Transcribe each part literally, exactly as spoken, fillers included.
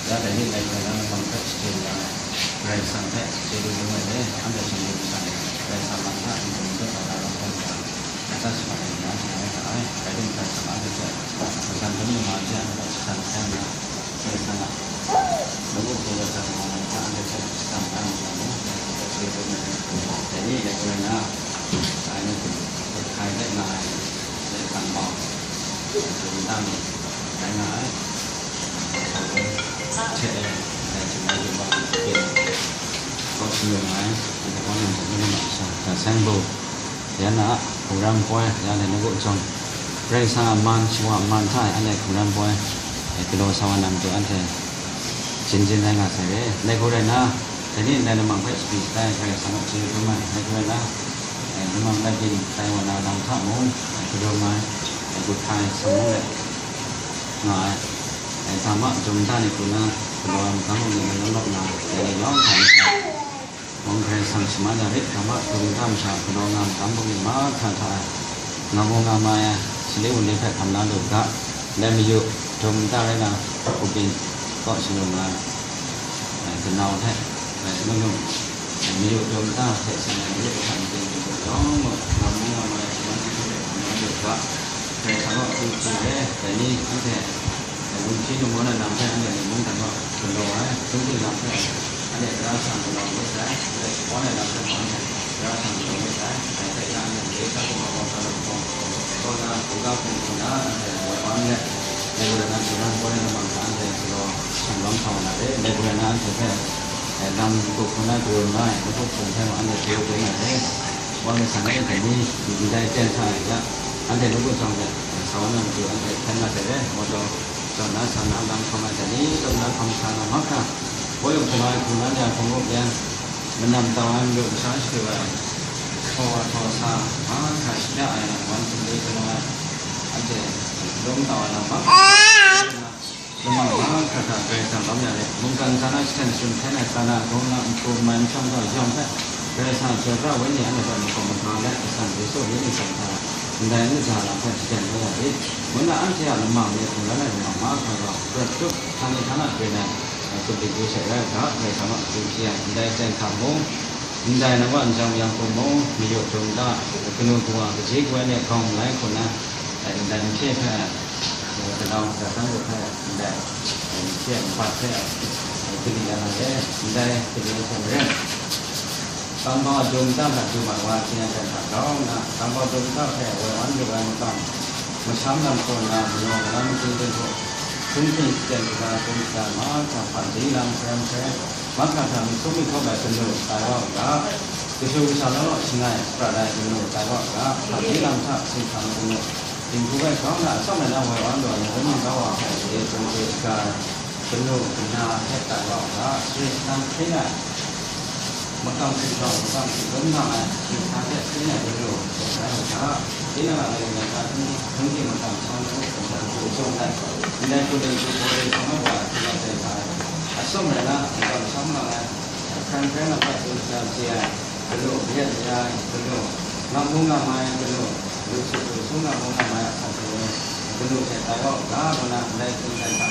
Ya dai ni dai gaw na, nang hpe shaden ya ai, Karai Kasang hpe chyeju dum ai re, anhte shinggyim masha ni Karai Kasang a hta n-gun n dawt ai lam hpe n-ga, atsat shaman ai nya, shangai ga ai. Rai timung, Karai Kasang anhte hpe, Karai Kasang hpe n-gun ma ai hte, anhte hpe shadan hkrai nna, Karai Kasang a lawm hte wa hta, nang hpe anhte hpe shadan hkrai ai lam hpe, Karai Kasang hpe chyeju dum ai re. Dai ni dai gaw na, ai ni hte, hkai de nga ai, Karai Kasang bau, hte nta ni, rai nga ai. Hte e, dai hte mung yubak hpe, kaw shalawng ai, anhte kaw lam hte mung masha, hta seng bu, yan a, hkungran poi, ya le nawku jawng, Karai Kasang a man, shawa man hta e, anhte hkungran poi, e, galaw sa wa na matu anhte, jin jin rai nga sai re. Dai hku rai na, dai ni ndai lamang hpe shabi shatai, Karai Kasang a chyeju dum ai, dai hku rai na, e, lamang lai byin tai wa na lam hta mung, e, gadum ai, e, gut hkai, sa mung let nga ai. Dai hta ma, jum nta ni hku na, galaw ai magam bungli ni law law nga, dai ni yawng hta mung, Karai Kasang shaman ya rit, hta ma, jum nta masha galaw nga magam bungli mahkra hta e, nga mu nga ma ai, sali wunli hpe hkam la lu u ga, dai mayu, jum nta rai na, hku byin, kaw shalawng nga ai, dai, lanau hte, dai, manu, dai, mayu jum nta hte seng ai, mayu hkam byin, yawng mung, nga mu nga ma ai, shaman ya rit hpe hkam la lu u ga, Karai Kasang kaw hku chye e, dai ni, anhte, Lung hpyi lung mawn ai lam hpe anhte mung dan gaw galaw ai, hpung hpyi lam hpe anhte Tara shang galaw ngut sai, anhte shabawn ai lam hpe gaw anhte Tara shang galaw ngut sai, dai hpe ya anhte dai hta hkungga gaw hkra law hkawng gaw na, hkungga hpung gaw na, anhte woi awn let, dai gaw na, Tara gaw na lamang hta anhte galaw shang lawm sa wa na re, dai gaw na, anhte hpe, eh, lam hkup hku na, galaw na ai, lahkawng hpung hpe gaw anhte galaw na re. Wa mi san e, dai ni, ndai ten sa ai hta, anhte nawku jawng hte, sa wa na matu anhte htan nga sai re, gaw jaw, jaw na sa na lam hkawm ai hta ni, taw na hkawm sa na mahkra, gaw yawng shalai hku na ya hkawng up yan, manam tau ai, malu masha shakyu ai, htaw wa htaw sa, mahkra shada ai, wan hkum le galaw ai, anhte lung tau ai lam mahkra. Lamang mahkra hta Karai Kasang lawm ya let, mungkan hta na jahten sum hten ai hkra na, grau na, nhpu mai nhtawm gaw yawng hpe, Karai Kasang a chyoi pra wenyi anhte hpe makawp maga let, asan Yesu myit ningsang hta ndai ntsa lam hpe shaden kau ya rit. Ngu nna anhte a lamang ni hkungran ai lamang mahkra gaw, prat tup, htani htana byin ai, kup dinghku hte rai u ga, Karai Kasang a akyu hpyi ai, ndai ten hta mung, ndai nang wa n jang yang hkum mung, mayu jum da, kanu kawa, kaji kawa ni hkawng malai hku na, ndai nhpye hpe, Galau hta, Tangku hpe ndai, hpye npat hpe, gari la na re, ndai gari hte maren, Tangba jum nta hta du mat wa, hkying yan hta grau nna, Tangba jum nta hpe woi awn lu ai makam, masham lam hkaw nna, manaw magam mating hte hkun hpring shaten shaga, hkun shaga mahkra hpang di lam hkrai hkrai, mahkra hta myit sum myit hkawp ai kanu tai wa u ga, kashu kasha law law shangai, prat ai kanu tai wa u ga, hpang di lam hta singhkang kanu, Dinghku bai grau nna atsawm ai na woi awn lu ai, mung kau wa hpe, gade hpung hte shaga ai, kanu kana hte tai wa u ga, sumsing hkring ai, makam hkrung grau, makam hkrung lum nga ai, sumsing hte hkring ai kanu hte tai wa u ga, tinang a layu laika hpung hte makam sha na muk hkungga hku jawng ai, ndai hku ding hku hpaw ding hkawm ai wa, hku la tai hta ai, atsawm ai na makam sha nga ai, hkran hkrai na hpa tsun shaja chye ai, Kanu, mayat maya ai kanu, nga mu nga ma ai kanu, lu sut lu sung nga mu nga ma ai a hkak kanu, kanu hte tai wa u ga, ngu na ndai hpung tai hta,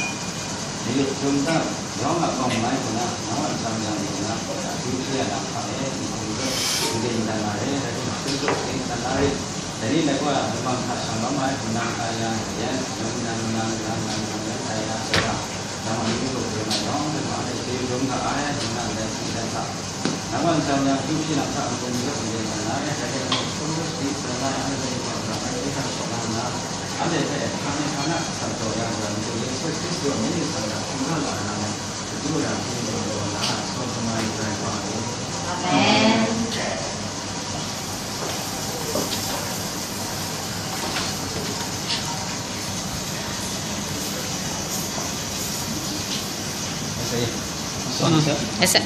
mayu jum nta, yawng a kawng mai hku na, nang a ntsa mayang lu na, akyu hpyi ai lam hta e, nhpung hte, n-gun dan na re, rai timung, hpung hte n-gun dan na re, dai ni dai gaw, lamang hta shang lawm ai, manang tai ya, yan, manang, manang, manang, manang, manang, tai ya, sai ya, lam a myit hkru hkrum ai yawng hte hkra hte, chyeju dum ga ai, ngu na ndai hpung tai hta, Nang a ntsa mayang akyu hpyi lam hta, n-gun n dawt n-gun dan na re, rai timung, hpung hte shadik sa na ai, anhte hpe Karai Kasang a hkrai hkawm na nna, anhte hpe hkra ni hkra na, sa taw ya ai, Madu Yesu Hkristu a myit ningsang hta hkungga la na, chyeju na hpyi lu lu na, sawt shamai lu ai wa ai. Amen. Ese.